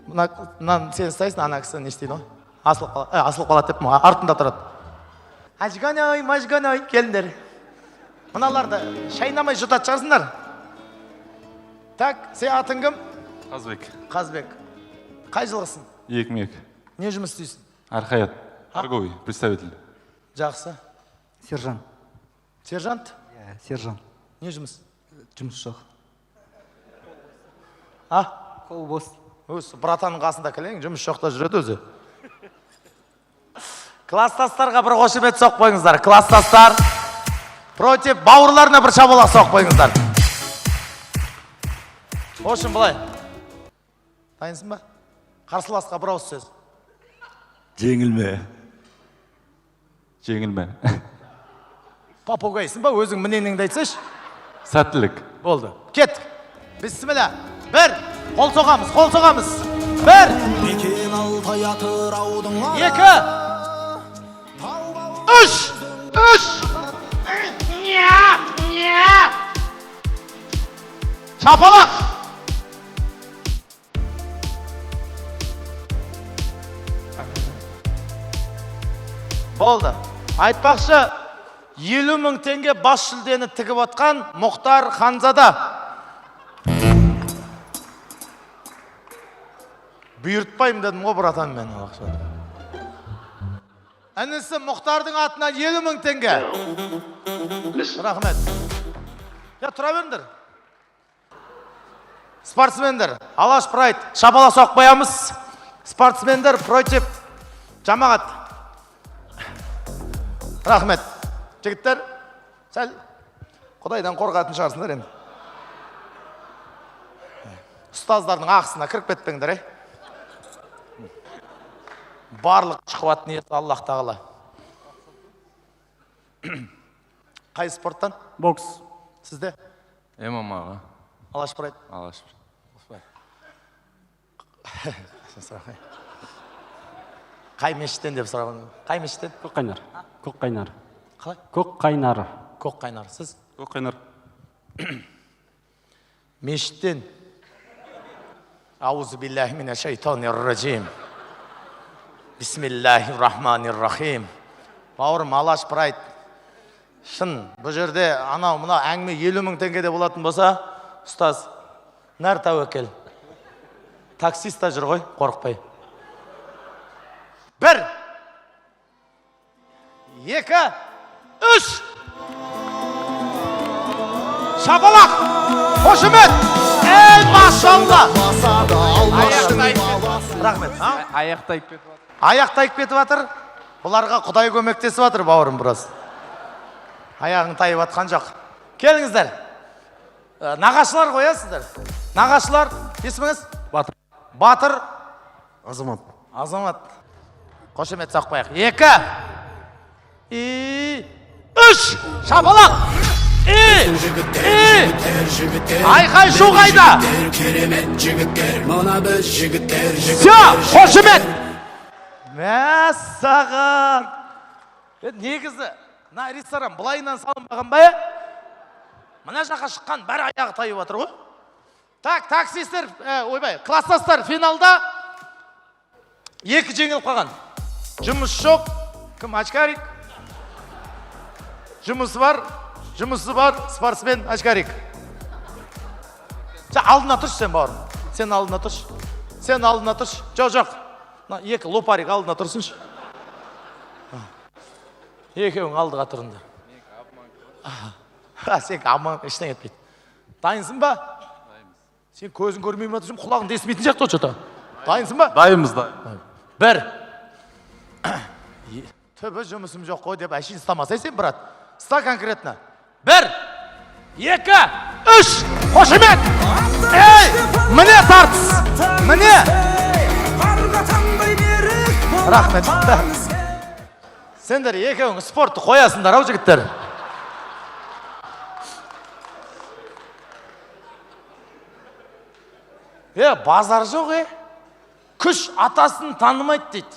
Мынаны сен ұстайсың, ана кісі не істейді ғой? Асылып қалады, асылып қалады деп артында тұрады. Ажганай, мажганай, келіңдер. Мыналарды шайнамай жұтатын шығарсыңдар. Так, сен атың кім? Қазбек. Қазбек. Қай жылғысың? 2002. Не жұмыс істейсің? Архаят. Торговый представитель. Жақсы. Сержант. Сержант? Иә, сержант. Не жұмыс? Жұмыс жоқ. А? Қол бос. Өз братанның қасында кілең, жұмыс жоқта жүреді өзі. Класстастарға бір қошемет соқ қойыңыздар. Класстастар против бауырларына бір шабалақ соқ қойыңыздар. В общем, былай. Дайынсың ба? Қарсыласқа бір ауыз сөз. Жеңілме. Жеңілме. Попугайсың ба? Өзің мнениеңді айтсайшы. Сәттілік. Болды. Кеттік. Бісміллә. Бір. Қол соғамыз, қол соғамыз. Бір. Мекен Алтай Атыраудың Екі. Үш. Үш. Шапалақ. Болды. Айтпақшы, 50 мың теңге бас жүлдені тігіп отқан Мұхтар Ханзада. Бұйыртпаймын дедім ғой, братан, мен ол ақшаны. Інісі Мұхтардың атынан 50 мың теңге. Рахмет. Я, тұра беріңдер. Спортсмендер, Алаш Прайд, шапалақ соқып қоямыз. Спортсмендер против жамағат. Рахмет. Жігіттер, сәл Құдайдан қорқатын шығарсыңдар енді. Ұстаздардың ақысына кіріп кетпеңдер, ей. Барлық күш-қуат ниеті Аллах тағала. Қай спорттан? Бокс. Сізде? ММА-ға. Алаш Прайд. Алаш. Қай мешіттен деп сұраған? Қай мешіттен? Көкқайнар. Көкқайнар. Қалай? Көкқайнар. Көкқайнар. Сіз? Көкқайнар. Мешіттен. Аузу биллахи минаш шайтанир ражим. Бисмиллахир-рахманир-рахим. Бауырым, Алаш Прайд. Шын, бұл жерде анау мынау әңгіме 50 мың теңгеде болатын болса, ұстаз, нәр тәуекел. Таксист та жүр ғой, қорықпай. Бір, екі, үш. Шапалақ, қошемет. Ей, машалла. Рахмет. Аяқ тайып кетіп жатыр. Аяқ тайып кетіп жатыр. Бұларға Құдай көмектесіп жатыр, бауырым, біраз. Аяғың тайып жатқан жоқ. Келіңіздер. Нағашылар ғой, сіздер. Нағашылар, есіміңіз? Батыр. Батыр. Азамат. Азамат. Қошемет соқпайық. Екі. И. Үш. Шапалақ. И. И. Айқай шу қайда? Керемет жігіттер, мына біз жігіттер. Все, қошемет. Мәссаған. Негізі, мына ресторан былайынан салынбаған ба? Мына жаққа шыққан бәрі аяғы тайып жатыр ғой. Так, таксистер, ойбай, класстастар финалда екі жеңіліп қалған. Жұмыс жоқ, кім очкарик? Жұмысы бар, жұмысы бар, спортсмен очкарик. Сен алдына тұршы, сен бауырым. Сен алдына тұршы. Сен алдына тұршы. Жоқ, жоқ. Мына екі лопарик алдына тұрсыншы. Екеуің алдыға тұрыңдар. Сен аман, ештеңе етпейді. Дайынсың ба? Сен көзің көрмей ме тұрсың, құлағың да естімейтін сияқты ғой что-то. Дайынсың ба? Дайынбыз, дайын. Бір. Түбі жұмысым жоқ қой деп әшейін ұстамасай сен, брат. Ұста конкретно. Бір, екі, үш. Қошемет! Ей, міне тартыс. Міне. Рахмет. Сендер екеуің спортты қоясыңдар ау, жігіттер. Базар жоқ, е. Күш атасын танымайды дейді.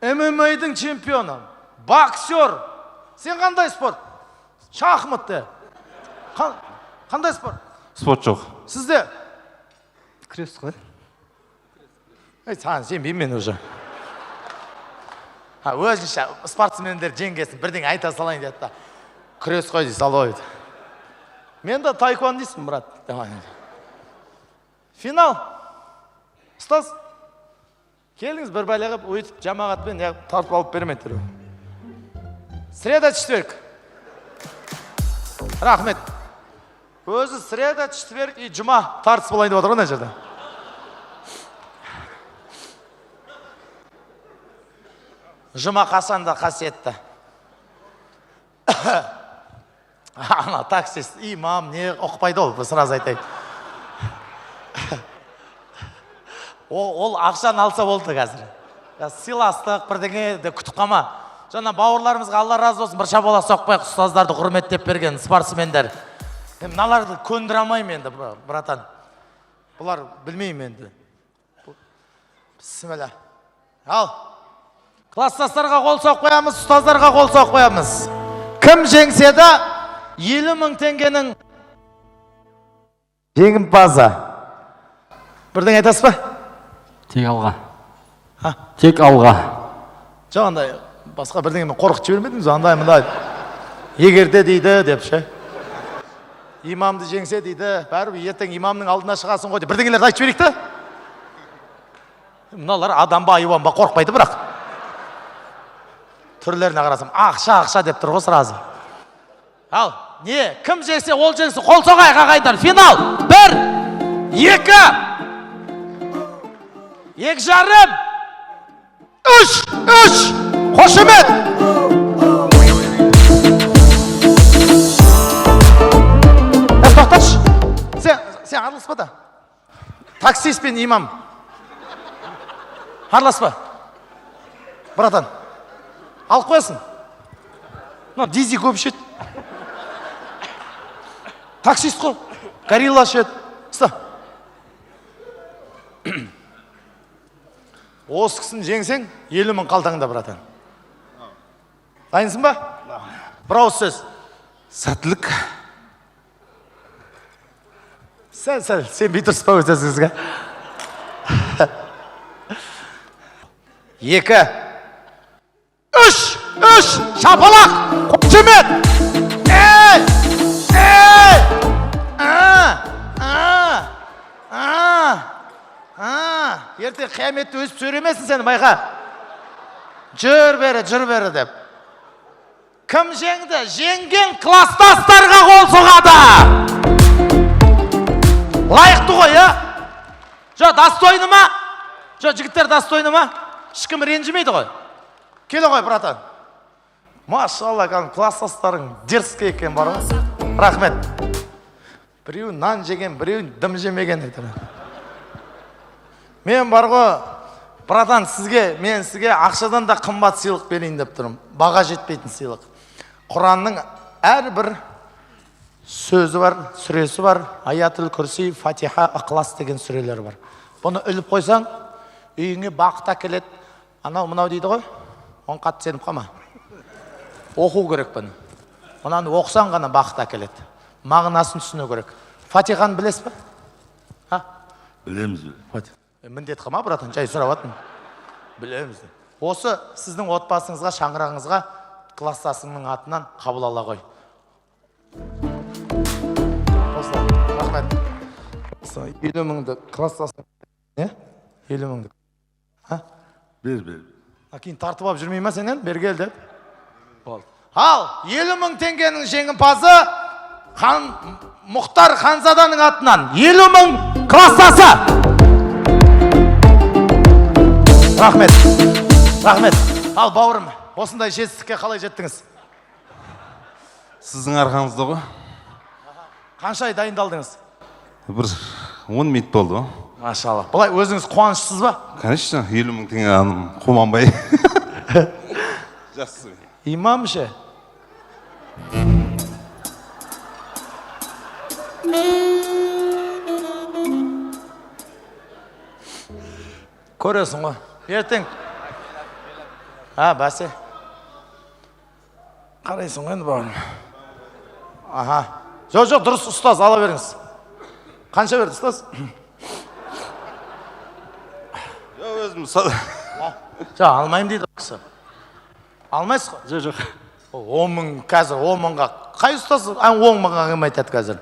ММА-дің чемпионы, боксер. Сен қандай спорт? Шахмат де. Қандай спорт? Спорт жоқ. Сізде? Күрес қой. Ей, саған сенбеймін мен уже. Өзінше спортсмендер жеңгесін бірдеңе айта салайын деді да. Күрес қой дей салып еді. Мен де таэквондистпін, брат. Давай. Финал. Ұстаз. Келіңіз бір бәле қылып, өйтіп жамағатпен неғып тартып алып бермейді. Среда, четверг. Рахмет. Өзі среда, четверг и жұма тартыс болайын деп отыр ғой мына жерде. Жұма қашан да қасиетті. Ана таксист, имам, не ұқпайды ол, сразу айтайын. Ол ақшаны алса болды қазір. Сыйластық, бірдеңе де күтіп қалма. Жаңа бауырларымызға Алла разы болсын, бір шабала соқпай ұстаздарды құрметтеп берген спортсмендер. Мыналарды көндіре алмаймын енді, братан. Бұлар білмеймін енді. Бісміллә. Ал. Класстастарға қол соқ қоямыз, ұстаздарға қол соқ қоямыз. Кім жеңсе де 50 мың теңгенің жеңімпазы. Бірдеңе айтасыз ба? Тек алға. Тек алға. Жоқ, андай басқа бірдеңемен қорқытып жібермедіңіз бе? Андай мындай. Егер де дейді деп ше. Имамды жеңсе дейді, бәрібір ертең имамның алдына шығасың ғой деп бірдеңелерді айтып жіберейік та. Мыналар адам ба, айуан ба, қорықпайды бірақ. Түрлеріне қарасам, ақша, ақша деп тұр ғой сразу. Ал, не, кім жеңсе, ол жеңсе, қол соғайық ағайындар. Финал. 1, 2, 2,5, 3, 3. Қошемет. Тоқташы. Сен араласпа да. Таксист пен имам. Араласпа. Братан. Алып қоясың. Мына дизи көп ішеді. Таксист қой. Горилла ішеді. Ұста. Осы кісіні жеңсең, 50 мың қалтаңда, братан. Дайынсың ба? Бір ауыз сөз. Сәттілік. Сәл-сәл сенбей тұрсыз ба өз-өзіңізге? 2, 3, 3, шапалақ, қошемет! Ей! Ей! А! А! А! А! Ертең қияметте өсіп сөйлемесін сені, байқа. Жүр бері, жүр бері деп. Кім жеңді? Жеңген класстастарға қол соғады. Лайықты ғой, а? Жоқ, достойны ма? Жоқ, жігіттер достойны ма? Ешкім ренжімейді ғой. Келе ғой, братан. Машалла, кәдімгі класстастарың дерзкий екен бар ғой. Рахмет. Біреу нан жеген, біреу дым жемеген дейді. Мен бар ғой, братан, сізге, мен сізге ақшадан да қымбат сыйлық берейін деп тұрмын. Баға жетпейтін сыйлық. Құранның әрбір сөзі бар, сүресі бар, Аятул Күрси, Фатиха, Ықылас деген сүрелер бар. Бұны іліп қойсаң, үйіңе бақыт әкеледі. Анау мынау дейді ғой, оны қатты сеніп қалма. Оқу керек бұны. Мынаны оқысаң ғана бақыт әкеледі. Мағынасын түсіну керек. Фатиханы білесіз ба? Ха? Білеміз. Міндет қылма, братан, жай сұрап жатырмын. Білеміз. Осы сіздің отбасыңызға, шаңырағыңызға класстасыңның атынан қабыл ала ғой. Осылай, рахмет. 50 мыңды класстасың. Не? 50 мыңды. Ха? Бер, бер. Кейін тартып алып жүрмей ма сенен? Бері кел деп. Болды. Ал, 50 мың теңгенің жеңімпазы Мұхтар Ханзаданың атынан 50 мың класстасы. Рахмет. Рахмет. Ал, бауырым, осындай жетістікке қалай жеттіңіз? Сіздің арқаңызда ғой. Қанша ай дайындалдыңыз? Бір 10 минут болды ғой. Машалла. Былай өзіңіз қуаныштысыз ба? Конечно, 50 мың теңге аным қуманбай. Жақсы. Имам ше? Көресің ғой. Ертең. А, бәсе. Қарайсың ғой енді бауырым. Аха. Жоқ, жоқ, дұрыс ұстаз, ала беріңіз. Қанша берді ұстаз? Өзім Жоқ, алмаймын дейді ол кісі. Алмайсыз ғой? Жоқ, жоқ. 10 000 қазір, 10 000-ға қай ұстаз 10 000-ға кім айтады қазір?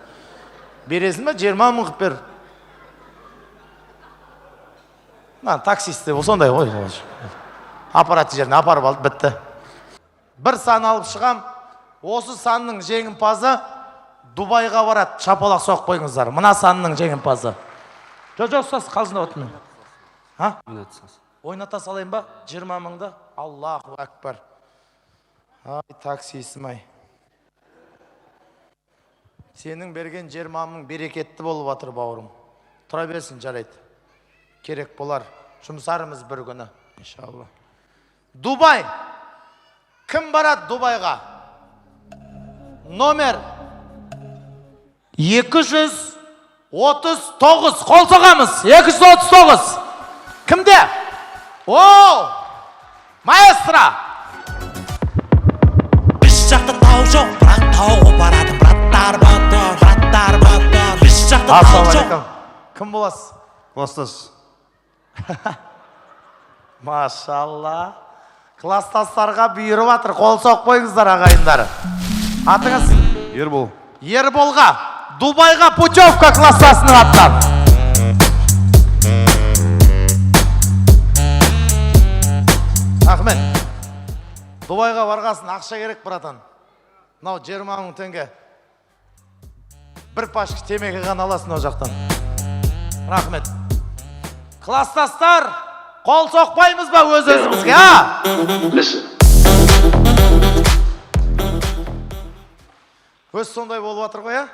Бересің ба, 20 000 қылып бер. Мына таксист те сондай ғой, апаратын жеріне апарып алды, бітті. Бір сан алып шығам, осы санның жеңімпазы Дубайға барады. Шапалақ соғып қойыңыздар мына санның жеңімпазы. Жоқ, жоқ, ұстаз, қалжыңдап отырмын мен. А? Ойната салсын. Ойната салайын ба 20 000-ды? Аллаху акбар! Ай, таксисім ай, сенің берген 20 000 берекетті болып жатыр, бауырым. Тұра берсін, жарайды, керек болар, жұмсармыз бір күні, иншалла. Дубай, кім барады Дубайға? Номер 239, қол соғамыз. 239 кімде? О, маэстро! Біз жақта тау жоқ, бірақ тауға баратын браттар бар, браттар бар. Біз жақта тау жоқ. Ассалаумағалейкум, кім боласыз? Класстас. Машалла, класстастарға бұйырып жатыр, қол соғып қойыңыздар, ағайындар. Атыңыз? Ербол. Ерболға Дубайға путевка класстасының атынан. Рахмет. Дубайға барғасын ақша керек, братан. Мынау 20 000 теңге, бір пачка темекі ғана аласың ол жақтан. Рахмет. Класстастар, қол соқпаймыз ба өз өзімізге, а? Өз сондай болып жатыр ғой, а?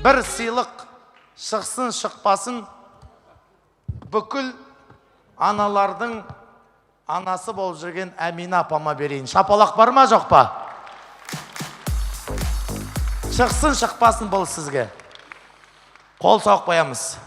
Бір сыйлық шықсын, шықпасын, бүкіл аналардың анасы болып жүрген Әмина апама берейін. Шапалақ бар ма, жоқ па? Шықсын, шықпасын, бұл сізге. Қол соғып қоямыз.